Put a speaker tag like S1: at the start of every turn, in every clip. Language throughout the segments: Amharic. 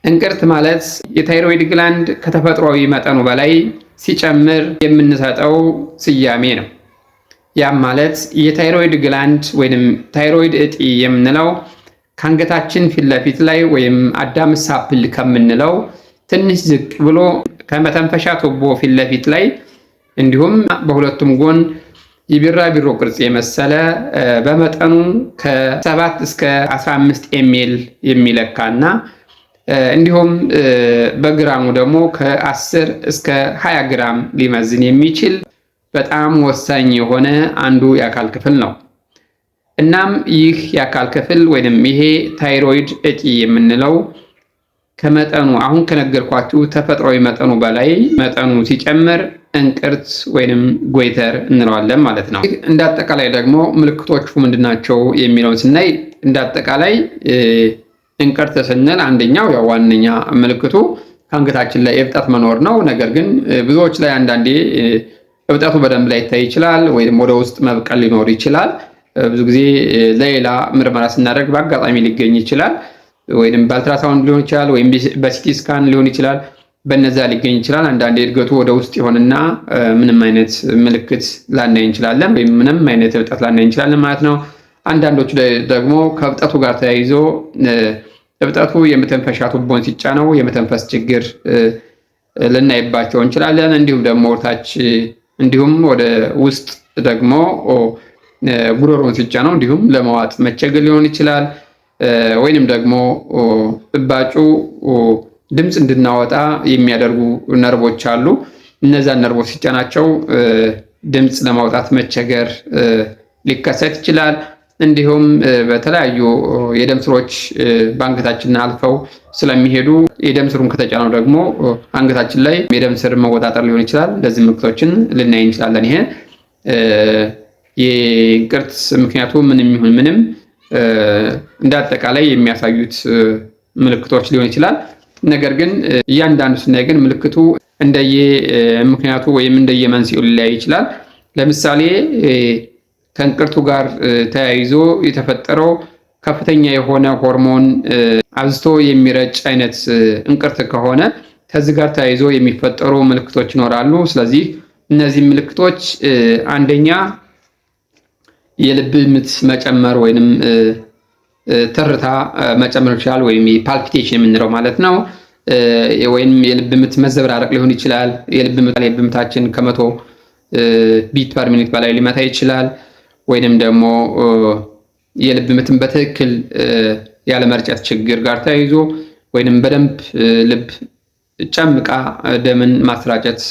S1: እንቅርት ማለት የ thyroid gland ከተፈጥሯዊ መጠኑ በላይ ሲጨምር የምንሰጠው ስያሜ ነው። ያም ማለት የ thyroid gland ወይንም ታይሮይድ እጢ የምንለው ከአንገታችን ፊት ለፊት ላይ ወይም Adam's apple ከምንለው ትንሽ ዝቅ ብሎ ከመተንፈሻ ቱቦ ፊት ለፊት ላይ እንዲሁም በሁለቱም ጎን የቢራቢሮ ቅርጽ የመሰለ በመጠኑ ከ7 እስከ 15 ml የሚለካ እና እንዲሁም በግራሙ ደግሞ ከ10 እስከ 20 ግራም ሊመዝን የሚችል በጣም ወሳኝ የሆነ አንዱ የአካል ክፍል ነው። እናም ይህ የአካል ክፍል ወይንም ይሄ ታይሮይድ እጢ የምንለው ከመጠኑ አሁን ከነገርኳችሁ ተፈጥሯዊ መጠኑ በላይ መጠኑ ሲጨምር እንቅርት ወይንም goiter እንለዋለን ማለት ነው። እንደ አጠቃላይ ደግሞ ምልክቶቹ ምንድናቸው የሚለውን ስናይ፣ እንደ አጠቃላይ እንቅርት ስንል አንደኛው ያው ዋነኛ ምልክቱ ከአንገታችን ላይ እብጠት መኖር ነው። ነገር ግን ብዙዎች ላይ አንዳንዴ እብጠቱ በደንብ ላይታይ ይችላል፣ ወይም ወደ ውስጥ መብቀል ሊኖር ይችላል። ብዙ ጊዜ ለሌላ ምርመራ ስናደርግ በአጋጣሚ ሊገኝ ይችላል። ወይም በአልትራሳውንድ ሊሆን ይችላል፣ ወይም በ CT scan ሊሆን ይችላል። በነዛ ሊገኝ ይችላል። አንዳንዴ እድገቱ ወደ ውስጥ ይሆንና ምንም አይነት ምልክት ላናይ እንችላለን፣ ወይም ምንም አይነት እብጠት ላናይ እንችላለን ማለት ነው። አንዳንዶቹ ደግሞ ከእብጠቱ ጋር ተያይዞ እብጠቱ የመተንፈሻ ቱቦን ሲጫነው የመተንፈስ ችግር ልናይባቸው እንችላለን። እንዲሁም ደግሞ ወደታች እንዲሁም ወደ ውስጥ ደግሞ ጉሮሮን ሲጫነው እንዲሁም ለመዋጥ መቸገር ሊሆን ይችላል። ወይንም ደግሞ እባጩ ድምፅ እንድናወጣ የሚያደርጉ ነርቮች አሉ። እነዛን ነርቮች ሲጫናቸው ድምፅ ለማውጣት መቸገር ሊከሰት ይችላል። እንዲሁም በተለያዩ የደም ስሮች በአንገታችን አልፈው ስለሚሄዱ የደም ስሩን ከተጫነው ደግሞ አንገታችን ላይ የደም ስር መወጣጠር ሊሆን ይችላል። እንደዚህ ምልክቶችን ልናይ እንችላለን። ይሄ የእንቅርት ምክንያቱ ምንም ይሁን ምንም እንደ አጠቃላይ የሚያሳዩት ምልክቶች ሊሆን ይችላል። ነገር ግን እያንዳንዱ ስናይ ግን ምልክቱ እንደየ ምክንያቱ ወይም እንደየ መንስኤው ሊለያይ ይችላል። ለምሳሌ ከእንቅርቱ ጋር ተያይዞ የተፈጠረው ከፍተኛ የሆነ ሆርሞን አብዝቶ የሚረጭ አይነት እንቅርት ከሆነ ከዚህ ጋር ተያይዞ የሚፈጠሩ ምልክቶች ይኖራሉ። ስለዚህ እነዚህ ምልክቶች አንደኛ የልብ ምት መጨመር ወይንም ትርታ መጨመር ይችላል፣ ወይም palpitation የምንለው ማለት ነው። ወይም የልብ ምት መዘበራረቅ ሊሆን ይችላል። የልብ ምታችን ከ100 beat per minute በላይ ሊመታ ይችላል። ወይንም ደግሞ የልብ ምትን በትክክል ያለመርጨት ችግር ጋር ተያይዞ ወይንም በደንብ ልብ ጨምቃ ደምን ማሰራጨት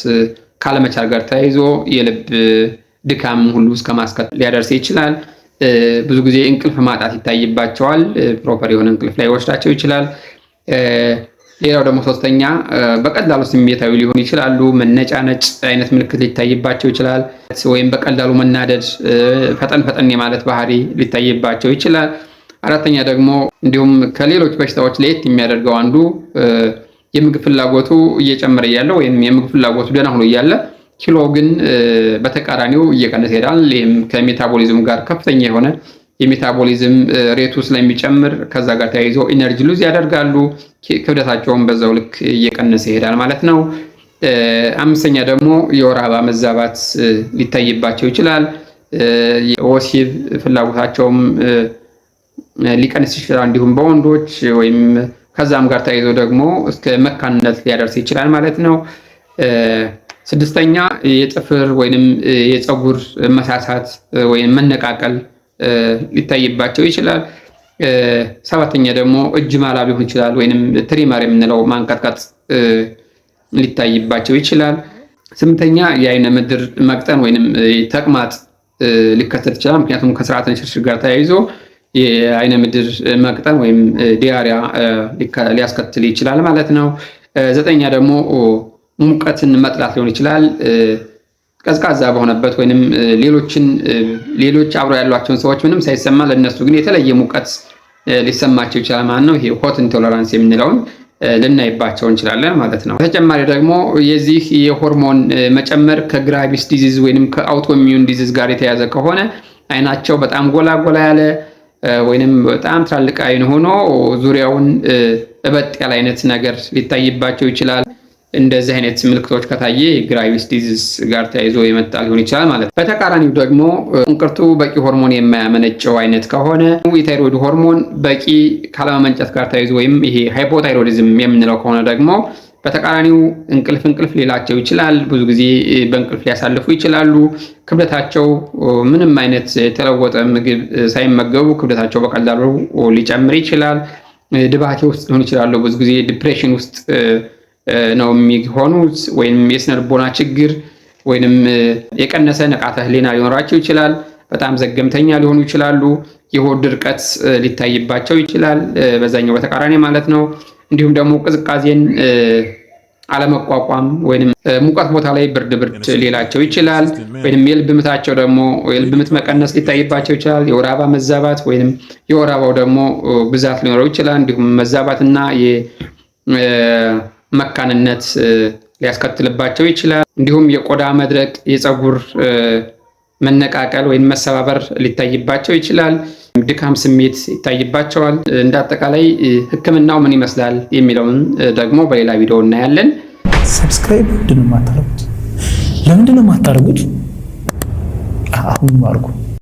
S1: ካለመቻል ጋር ተያይዞ የልብ ድካም ሁሉ እስከ ማስከተል ሊያደርስ ይችላል። ብዙ ጊዜ እንቅልፍ ማጣት ይታይባቸዋል። Proper የሆነ እንቅልፍ ላይወስዳቸው ይችላል። ሌላው ደግሞ ሶስተኛ በቀላሉ ስሜታዊ ሊሆኑ ይችላሉ። መነጫነጭ አይነት ምልክት ሊታይባቸው ይችላል። ወይም በቀላሉ መናደድ፣ ፈጠን ፈጠን የማለት ባህሪ ሊታይባቸው ይችላል። አራተኛ ደግሞ እንዲሁም ከሌሎች በሽታዎች ለየት የሚያደርገው አንዱ የምግብ ፍላጎቱ እየጨመረ እያለ ወይም የምግብ ፍላጎቱ ደህና ሆኖ እያለ ኪሎ ግን በተቃራኒው እየቀነሰ ይሄዳል። ይህም ከ metabolism ጋር ከፍተኛ የሆነ የ metabolism rate ኡ ስለሚጨምር ከዛ ጋር ተያይዞ energy lose ያደርጋሉ። ክብደታቸውን በዛው ልክ እየቀነሰ ይሄዳል ማለት ነው። አምስተኛ ደግሞ የወር አበባ መዛባት ሊታይባቸው ይችላል። የወሲብ ፍላጎታቸውም ሊቀንስ ይችላል። እንዲሁም በወንዶች ወይም ከዛም ጋር ተያይዞ ደግሞ እስከ መካንነት ሊያደርስ ይችላል ማለት ነው። ስድስተኛ የጥፍር ወይንም የፀጉር መሳሳት ወይም መነቃቀል ሊታይባቸው ይችላል። ሰባተኛ ደግሞ እጅ ማላብ ሊሆን ይችላል ወይንም tremor የምንለው ማንቀጥቀጥ ሊታይባቸው ይችላል። ስምንተኛ የአይነ ምድር መቅጠን ወይንም ተቅማጥ ሊከሰት ይችላል። ምክንያቱም ከስርዓተ ንሽርሽር ጋር ተያይዞ የአይነ ምድር መቅጠን ወይም diarrhea ሊያስከትል ይችላል ማለት ነው። ዘጠኛ ደግሞ ሙቀትን መጥላት ሊሆን ይችላል። ቀዝቃዛ በሆነበት ወይንም ሌሎችን ሌሎች አብረው ያሏቸውን ሰዎች ምንም ሳይሰማ ለእነሱ ግን የተለየ ሙቀት ሊሰማቸው ይችላል ማለት ነው። ይሄ hot intolerance የምንለውን ልናይባቸው እንችላለን ማለት ነው። በተጨማሪ ደግሞ የዚህ የሆርሞን መጨመር ከ Graves disease ወይንም ከ autoimmune disease ጋር የተያዘ ከሆነ አይናቸው በጣም ጎላ ጎላ ያለ ወይንም በጣም ትላልቅ አይን ሆኖ ዙሪያውን እበጥ ያለ አይነት ነገር ሊታይባቸው ይችላል። እንደዚህ አይነት ምልክቶች ከታየ Graves disease ጋር ተያይዞ የመጣ ሊሆን ይችላል ማለት ነው። በተቃራኒው ደግሞ እንቅርቱ በቂ ሆርሞን የማያመነጨው አይነት ከሆነ፣ የታይሮይድ ሆርሞን በቂ ካለመመንጨት ጋር ተያይዞ ወይም ይሄ hypothyroidism የምንለው ከሆነ ደግሞ በተቃራኒው እንቅልፍ እንቅልፍ ሊላቸው ይችላል። ብዙ ጊዜ በእንቅልፍ ሊያሳልፉ ይችላሉ። ክብደታቸው ምንም አይነት የተለወጠ ምግብ ሳይመገቡ ክብደታቸው በቀላሉ ሊጨምር ይችላል። ድባቴ ውስጥ ሊሆን ይችላሉ። ብዙ ጊዜ depression ውስጥ ነው የሚሆኑት፣ ወይም የስነ ልቦና ችግር ወይንም የቀነሰ ንቃተ ህሊና ሊኖራቸው ይችላል። በጣም ዘገምተኛ ሊሆኑ ይችላሉ። የሆድ ድርቀት ሊታይባቸው ይችላል። በዛኛው በተቃራኒ ማለት ነው። እንዲሁም ደግሞ ቅዝቃዜን አለመቋቋም ወይም ሙቀት ቦታ ላይ ብርድ ብርድ ሊላቸው ይችላል። ወይም የልብ ምታቸው ደግሞ የልብ ምት መቀነስ ሊታይባቸው ይችላል። የወር አበባ መዛባት ወይም የወር አበባው ደግሞ ብዛት ሊኖረው ይችላል። እንዲሁም መዛባትና የመካንነት ሊያስከትልባቸው ይችላል። እንዲሁም የቆዳ መድረቅ፣ የፀጉር መነቃቀል ወይም መሰባበር ሊታይባቸው ይችላል። ድካም ስሜት ይታይባቸዋል። እንደ አጠቃላይ ሕክምናው ምን ይመስላል የሚለውን ደግሞ በሌላ ቪዲዮ እናያለን።
S2: Subscribe ምንድን ነው የማታደርጉት? ለምንድን ነው የማታደርጉት? አሁን አድርጉ።